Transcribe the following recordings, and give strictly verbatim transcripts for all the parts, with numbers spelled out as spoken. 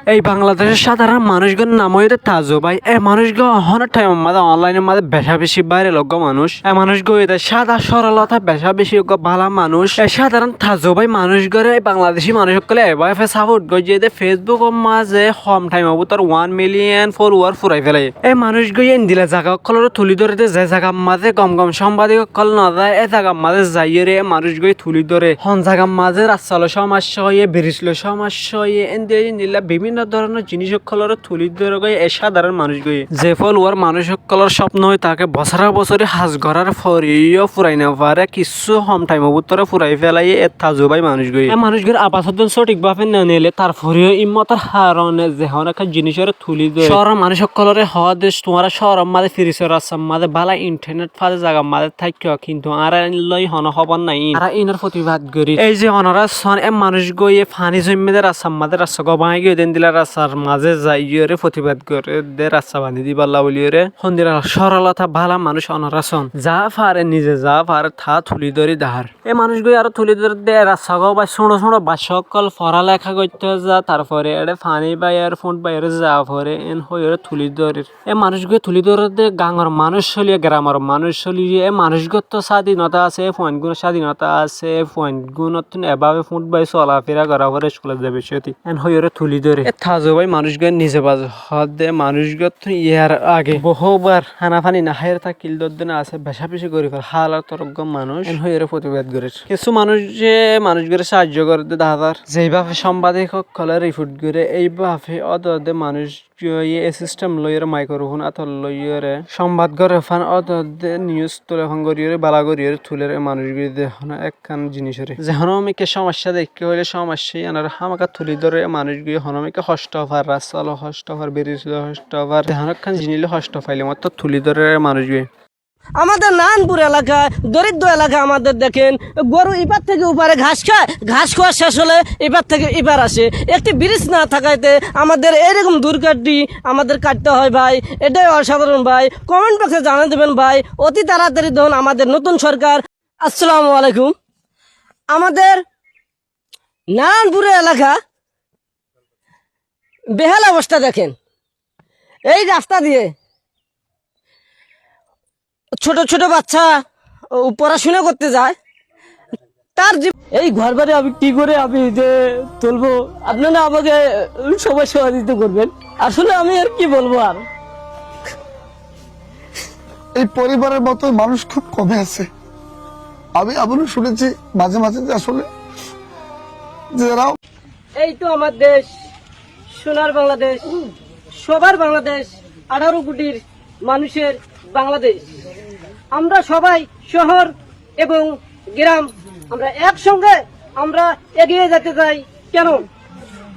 Ei Bangladecór sádaron manúic gúar nam óilde Tazu bái. E manúic gúa honó thaimor mazé onlainor mazé becá becí báiral ógguá manúic. E manúic gúa óilde sáda sórolota, becá becí ógguá bála manúic. E sádaron Tazu bái manúic gúare Bangladecí manúic ókkole ebáfe sapót goijjé de Feisbukor mazé hom thaimor bútore wan miliyón foluwar furai félaiyé. E manúic gúa endila zaga ókkolóre tulí dóre de ze zagar mazé gom gom sámbadik ókkol no za, e zagar mazé zaiyóre e manúic gúa tulí dóre. Hon zagar mazé rasta loi sómaccá óiye, biris loi sómaccá óiye, endila endila bibínno dóronor jiníc ókkolóre tulí dóre goi e sádaron manúic gúa. Ze foluwar manúic ókkolór sópno ói táke, bosóra bosóri ham gorár foreyó furai no fare, kissú hom thaimor bútore furai félaiyé e Tazu bái manúic gúa. E manúic gúar abas ódde sóthik báfe no nile, tarforeyó immotor harone ze honó ekkán jinícoré tulí dóre. Cóoror manúic ókkolóre hoó de, tuáñra cóoror mazé firisor rastar mazé bála intháneth fade zagar mazé táikko, kintu añárar loi honó hóbor nái. Añára inor fotibad gorír. Ei ze onorá soón, e manúic gúa faní zoimmé de rastar mazé, rasta gúa báñgi giyói de, endila rastar mazé zaiyóre fotibad goré de rasta bañdí dibálla bóliyoré. Hondila sórolota bála manúic onorá soón. Za fare nize za fare taa tulí dóri dahár. E manúic gúa aró tulí dóre de rasta gúa bái súñço súñço baccá ókkol forá leká goittó za, tarfore eçé faní báiyer, fúñth báiyer za fore, en hoiyóre tulí dórir. E manúic gúa tulí dóre de gañor manúic óliye, geramor manúic óliye, e manúic gúattu sádinota asé, e fuain gúnor sádinota asé, e fuain gúnottún ebáfe fúñth bái solafira gorá fore, iskulot zaibar cóti. En hoiyóre tulí dóre. E Tazu bái manúic gúa nize baze hoó de manúic gúattu yar age bohúbar hána faní no háiyoré tákil dódde no asé, becá becí goribor hálotor gúa manúic, en hoiyóre fotibad gorér. Kissú manúice manúic gúare saáijjo goré de dahá zar. Zeibáfe sámbadik ókkolé rifort goré, eibáfe ódde ódde manúic gúaye e sistem loiyóre, maikrofón átot loiyóre sámbad goré fán, ódde ódde nius tule fán goríyoré, bála goríyoré tulér e manúic gúaye de honó ekkán jinícoré. Ze honó mikká sómaccá deikké hoilé sómaccá yíanor hámaká tulí dórer e manúic gúaye, honó mikká hoctho far, rasta loi hoctho far, biris loi hoctho far, ze honó ekkán jiníc loi hoctho faile mottor tulí dórer e manúic gúaye. আমাদের নারায়ণপুর এলাকায় দরিদ্র এলাকা, আমাদের দেখেন, গরু এপার থেকে ওপারে ঘাস খায়, ঘাস খাওয়া শেষ হলে এপার থেকে এপার আসে। একটি ব্রিজ না থাকাতে আমাদের এইরকম দুর্গতি আমাদের কাটতে হয় ভাই, এটাই অসাধারণ ভাই। কমেন্ট বক্সে জানিয়ে দেবেন ভাই, অতি তাড়াতাড়ি ধরুন আমাদের নতুন সরকার। আসসালামু আলাইকুম। আমাদের নারায়ণপুরের এলাকা বেহাল অবস্থা দেখেন, এই রাস্তা দিয়ে ছোট ছোট বাচ্চা, ও, পড়াশোনা করতে যায়, তার জীব-, এই ঘর বাড়ি আমি কি করে আমি যে তুলবো? আপনারা আমাকে সবাই সহযোগিতা করবেন। আসলে আমি আর কি বলবো আর। এই পরিবারের মতো মানুষ খুব কমই আছে। আমি এমনও শুনেছি মাঝে মাঝে যে আসলে যারা এই তো আমার দেশ, সোনার বাংলাদেশ, সবার বাংলাদেশ, আঠারো কোটির মানুষের বাংলাদেশ। আমরা সবাই শহর এবং গ্রাম, আমরা একসঙ্গে আমরা এগিয়ে যেতে চাই। কেন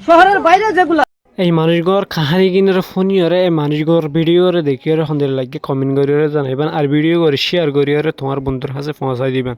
শহরের বাইরে যেগুলা Ei manúic gúar kaháni gínoré fúniyoré, ei manúic gúar vídhiyoré dekíyoré hondila laiggé komint goríyoré zanaiban, ar vídhiyo gán cíyar goríyoré tuáñr bondúr hañsé foóñsai diban.